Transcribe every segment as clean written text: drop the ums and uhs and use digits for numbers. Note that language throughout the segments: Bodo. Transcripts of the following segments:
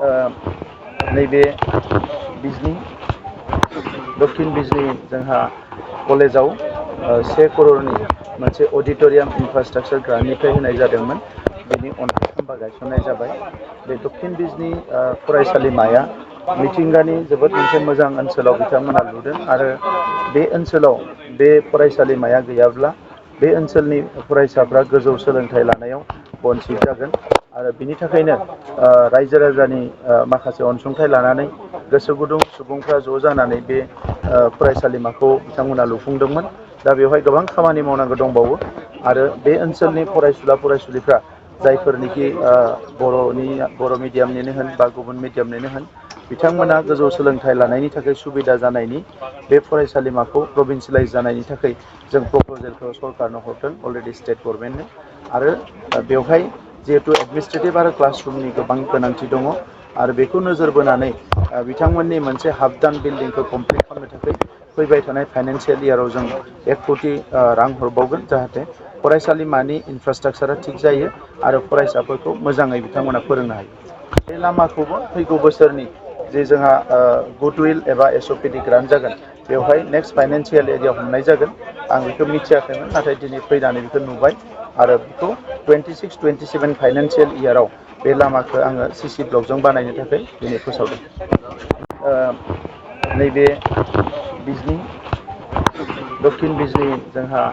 नैबे बिजनी दक्षिण बिजनी जोंहा कलेजाव 1 करोड़नि मोनसे अडिटोरियाम इनफ्रास्ट्राक्चार ग्रान्टनिफ्राय होनाय जादोंमोन। बेनि अन्थाइ खाम्फा गायसननाय जाबाय। बे दक्षिण बिजनी फरायसालिमाया मिथिंगानि जोबोद मोनसे मोजां ओनसोलाव बिथांमोना लुदों आरो बे ओनसोलाव बे फरायसालिमाया गैयाब्ला बे ओनसोलनि फरायसाफ्रा गोजौ सोलोंथाइ लानायाव बनसित जागोन आरो बिनि थाखायनो रायजो राजानि माखासे अनसुंथाइ लानानै गोसो गुदुं सुबुंफ्रा ज' जानानै बे फरायसालिमाखौ बिथांमोना लुफुंदोंमोन। दा बेवहाय गोबां खामानि मावनांगौ दंबावो आरो बे ओनसोलनि फरायसुला फरायसुलिफ्रा जायफोरनिखि बर' मिडियामनिनो होन बा गुबुन मिडियामनिनो होन बिथांमोना गोजौ सोलोंथाइ लानायनि थाखाय सुबिदा जानायनि बे फरायसालिमाखौ प्रभिन्सियेलाइज जानायनि थाखाय जों प्रपजेलखौ सरकारनो हरदों अलरेडि स्टेट गभर्नमेन्टनो आरो बेवहाय जिहेतु एडमिनिस्ट्रेटिभ आरो क्लासरुमनि गोबां गोनांथि दङ आरो बेखौ नोजोर बोनानै बिथांमोननि मोनसे हाफ-डान बिल्डिंखौ कमप्लिट खालामनो थाखाय फैबाय थानाय फाइनान्सियेल इयाराव जों 1 कोटि रां हरबावगोन जाहाथे फरायसालिमानि इनफ्रास्ट्राक्चारा थिग जायो आरो फरायसाफोरखौ मोजाङै बिथांमोना फोरोंनो हायो। बे लामाखौबो फैगौ बोसोरनि जे जोंहा गुडविल एबा एसअपिडि ग्रान्ट जागोन बेवहाय नेक्स्ट फाइनान्सियेल एरियाव हमनाय जागोन। आं बेखौ मिथियाखैमोन नाथाय दिनै फैनानै बेखौ नुबाय आरो बेखौ 26-27 फाइनान्सियेल इयाराव बे लामाखौ आङो सिसि ब्लकजों बानायनो थाखाय दिनै फोसावदों। नैबे बिजनी दक्षिण बिजनी जोंहा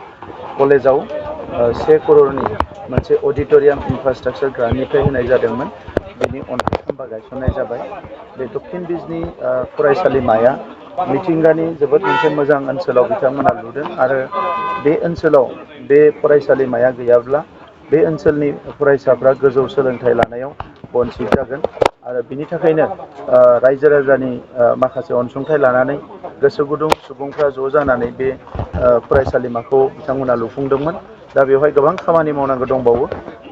कलेजाव 1 करोड़नि मोनसे अडिटोरियाम इनफ्रास्ट्राक्चार ग्रान्टनिफ्राय होनाय जादोंमोन। बेनि अन्थाइ खाम्फा गायसननाय जाबाय। बे दक्षिण बिजनी फरायसालिमाया मिथिंगानि जोबोद मोनसे मोजां ओनसोलाव बिथांमोना लुदों आरो बे ओनसोलाव बे फरायसालिमाया गैयाब्ला बे ओनसोलनि फरायसाफ्रा गोजौ सोलोंथाइ लानायाव बनसित जागोन आरो बिनि थाखायनो रायजो राजानि माखासे अनसुंथाइ लानानै गोसो गुदुं सुबुंफ्रा ज' जानानै बे फरायसालिमाखौ बिथांमोना लुफुंदोंमोन। दा बेवहाय गोबां खामानि मावनांगौ दंबावो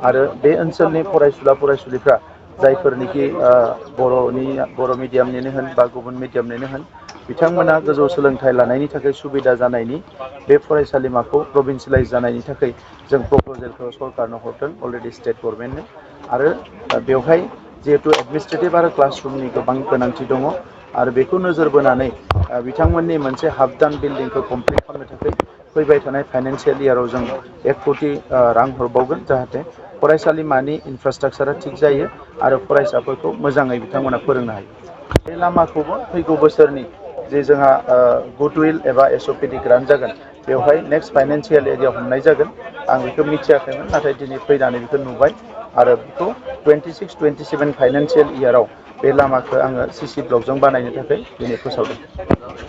आरो बे ओनसोलनि फरायसुला फरायसुलिफ्रा जायफोरनिखि बर' मिडियामनिनो होन बा गुबुन मिडियामनिनो होन बिथांमोना गोजौ सोलोंथाइ लानायनि थाखाय सुबिदा जानायनि बे फरायसालिमाखौ प्रभिन्सियेलाइज जानायनि थाखाय जों प्रपजेलखौ सरकारनो हरदों अलरेडि स्टेट गभर्नमेन्टनो आरो बेवहाय जिहेतु एडमिनिस्ट्रेटिभ आरो क्लासरुमनि गोबां गोनांथि दङ आरो बेखौ नोजोर बोनानै बिथांमोननि मोनसे हाफ-डान बिल्डिंखौ कमप्लिट खालामनो थाखाय फैबाय थानाय फाइनान्सियेल इयाराव जों 1 कोटि रां हरबावगोन जाहाथे फरायसालिमानि इनफ्रास्ट्राक्चारा थिग जायो आरो फरायसाफोरखौ मोजाङै बिथांमोना फोरोंनो हायो। बे लामाखौबो फैगौ बोसोरनि जे जोंहा गुडविल एबा एसअपिडि ग्रान्ट जागोन बेवहाय नेक्स्ट फाइनान्सियेल एरियाव हमनाय जागोन। आं बेखौ मिथियाखैमोन नाथाय दिनै फैनानै बेखौ नुबाय आरो बेखौ 26-27 फाइनान्सियेल इयाराव बे लामाखौ आङो सिसि ब्लकजों बानायनो थाखाय दिनै फोसावदों।